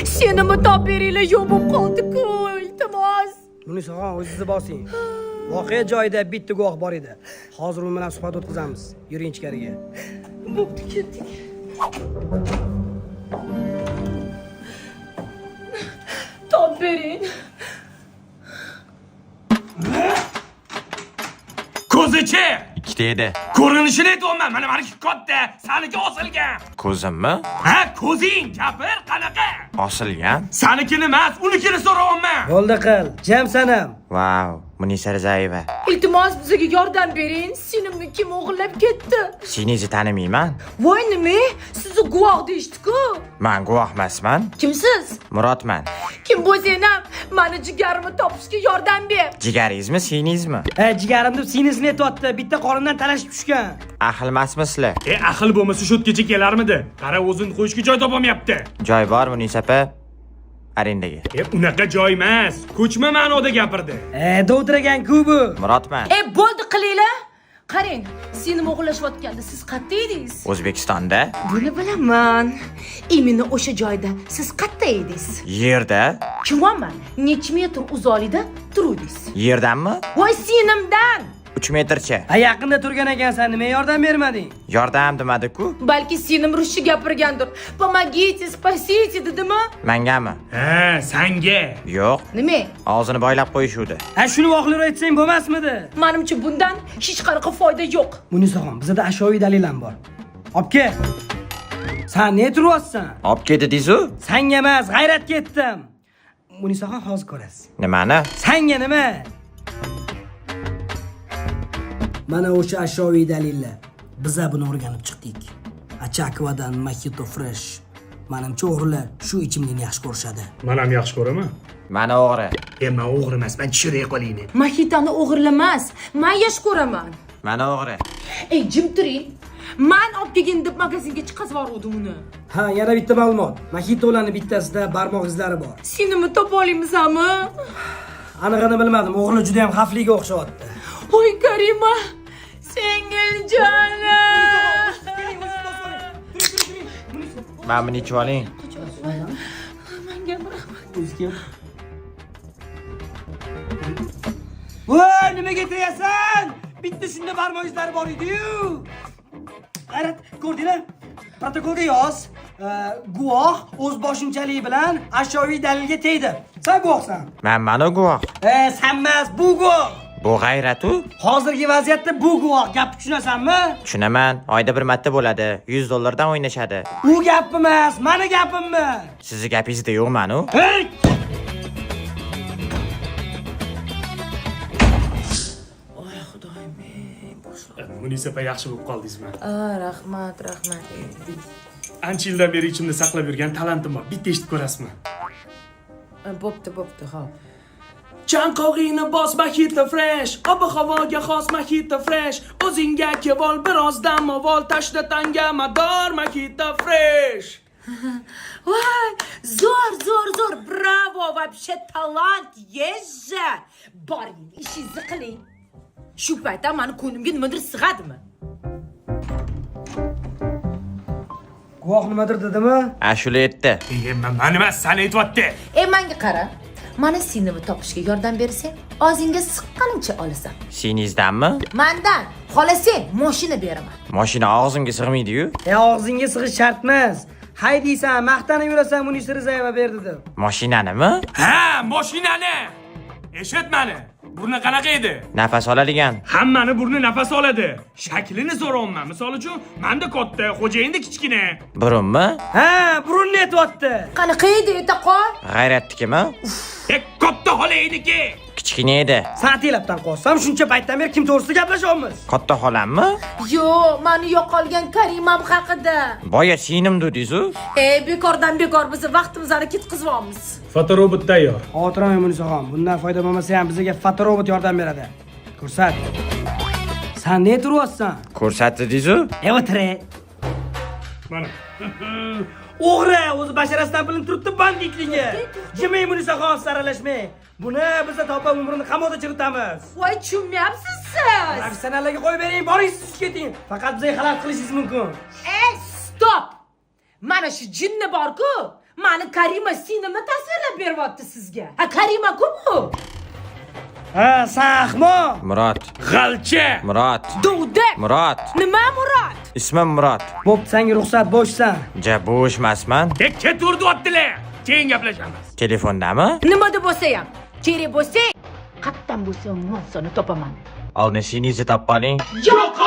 Senimni top beringlar, yo'q bo'lib qoldi-ku, iltimos. Munisaxon, o'zingizni bosing. Voqea joyida bitta guvoh bor edi. Hozir u bilan suhbat o'tkazamiz. Yuring ichkariga. Bo'pti, ketdik. Top bering. Ko'zichi! Ikkita edi. Ko'rinishini aytyapman. Mana maniki katta, saniki osilgan. Ko'zimmi? Ha, ko'zing gapir, qanaqa? Osilgan? Sanikini emas, unikini so'rayapman. Bo'ldi qil. Jam sanam. Vau, Munisa Rizayeva. Iltimos, bizga yordam bering. Sinimni kim o'g'irlab ketdi? Siningizni tanimayman. Voy nima? Sizni guvoh deyishdi-ku. Man guvoh emasman. Kimsiz? Murodman. Kim bo'lsang ham mani jigarimni topishga yordam ber. Jigaringizmi, siningizmi? E, jigarim deb singlisini aytyapti. Bitta qorindan talashib tushgan. Ahil emasmisizlar? E, ahil bo'lmasa shu yergacha kelarmidi? Qara, o'zini qo'yishga joy topolmayapti. Joy bor Munisa opa? Arendaga. E, unaqa joy emas. Ko'chma ma'noda gapirdi. E, dovdiragan-ku bu. Murodman. E, bo'ldi qilinglar. Qarang, seni o'g'irlashayotganda siz qayerda edingiz? O'zbekistonda, Buni bilaman. Imенно o'sha joyda siz qayerda edingiz? yerda, Kimman? Necha metr uzoqlikda turuvdingiz? yerdanmi? Voy sinimdan! 3 metrcha. Ha, yaqinda turgan ekansan, nima yordam bermading? Yordam demadi-ku. Balki sinim ruscha gapirgandir. Помогите, спасите dedimi? Mangami? Ha, sanga. Yo'q. Nima? Og'zini boylab qo'yishuvdi. Ha, shuni voqealar aytsang bo'lmasmidi? Manimcha bundan hech qanaqa foyda yo'q. Munisaxon, bizda ashyoviy dalil ham bor. Olib kel. San ne turyapsan? Olib kel dedingiz-u? Sanga emas, g'ayrat ketdim. Munisaxon, hozir ko'rasiz. Nimani? Sanga nima? Mana o'sha ashyoviy dalillar. Biza buni o'rganib chiqdik. Achakovadan Mojito Fresh. Manimcha o'g'rilar shu ichimlikni yaxshi ko'rishadi. Men ham yaxshi ko'raman. Mani o'g'ri. E, men o'g'ri emasman, tushiray qolingni. Mahitani o'g'irlamas. Men yaxshi ko'raman. Mani o'g'ri. Ey, jim turing. Man olib kelgin deb magazinga chiqazib yubordim uni. Ha, yana bitta ma'lumot. Mojitolarning bittasida barmoq izlari bor. Sinimni topa olamizmi? Anig'ini bilmadim. O'g'ri juda ham xavfliga o'xshayapti. Voy Karima, singiljonim. Mana buni ichib oling. Menga rahmat. O'zi Voy, nimaga teyasan? Bitta shunda barmoq izlari bor edi-yu. G'ayrat, ko'rdinglar? Protokolga yoz. Guvoh o'z boshimchaligi bilan ashyoviy dalilga tegdi. Sen guvohsan. Man mana guvoh. E, sen emas, bu guvoh. Bu g'ayrat-u. Hozirgi vaziyatda bu guvoh. Gapni tushunasanmi? Tushunaman. Oyda bir marta bo'ladi. 100 dollardan o'ynashadi. U gap emas, mani gapimmi? Sizni gapingizda yo'qman-u. Hey! Munisa opa, yaxshi bo'lib qoldingizmi? Rahmat, rahmat. Ancha yildan beri ichimda saqlab yurgan talantim bor. Bitta eshitib ko'rasizmi? Bo'pti, bo'pti, hop. Chanqog'ingni bos Mojito Fresh, ob-havoga xos Mojito Fresh, o'zingga kevol biroz dam avval tashla tanga mador Mojito Fresh. Voy, zo'r, zo'r, zo'r. Bravo, вообще talant есть же. Boring, ishingizni qiling. Shu paytda mani ko'nglimga nimadir sig'adimi? Guvoh nimadir dedimi? Ashula aytdi. E, man emas, san aytyapti. Ey, menga qara. Mani sinimni topishga yordam bersang, og'zingga siqqaningcha olasan. Siningizdanmi? Mandan xolasang mashina beraman. Mashina og'zimga sig'maydi-yu. E, og'zingga sig'ish shart emas. Hay deysan, maqtanib yurasan Munisa Rizayeva berdi deb. Mashinanimi? Ha, mashinani. Eshit mani. Burni qanaqa edi? Nafas oladigan. Hammani burni nafas oladi. Shaklini so'rayapman. Misol uchun, menda katta, xo'jayinda kichkina. Burunmi? Ha, burunni aytyapti. Qanaqa edi, aytaqol? G'ayratnikimi? E, katta xolangniki. Kichkina edi. Saatilabdan qolsam, shuncha paytdan beri kim to'g'risida gaplashyapmiz? Katta xolammi? Yo'q, mani yo'qolgan Karimam haqida. Boya sinim dedingiz-u. Ey, bekordan bekor bizni vaqtimizni ketkazyapmiz. Fotorobot tayyor. Xavotir olmang Munisaxon, bundan foyda bo'lmasa ham bizga fotorobot yordam beradi. Ko'rsat. San ne turyapsan? Ko'rsat dedingiz-u. E, o'tir. Mana. O'g'ri o'zi basharasidan bilinib turibdi banditligi. Jimay Munisaxon, siz aralashmang. Buni biza topib umrini qamoqda chiritamiz. Voy, tushunmayapsiz siz. Professionallarga qo'yib bering, boring siz keting. Faqat bizga xalaqit qilishingiz mumkin. Ey, stop! Mana shu jinni bor-ku. Mani Karima sinimni tasvirlab beryapti sizga. Ha, Karima-ku bu. Ha, san ahmoq. Murod. G'alcha. Murod. Duvdi. Murod. Nima Murod? Ismim Murod. Bo'pti, senga ruxsat, bo'shsan. Ja bo'sh emasman. Deb ketaver, keyin gaplashamiz. Telefondami? Nimada bo'lsa ham, kerak bo'lsa, qayerdan bo'lsa monsoni topaman. Oldin shingizni topib oling. Yo'q!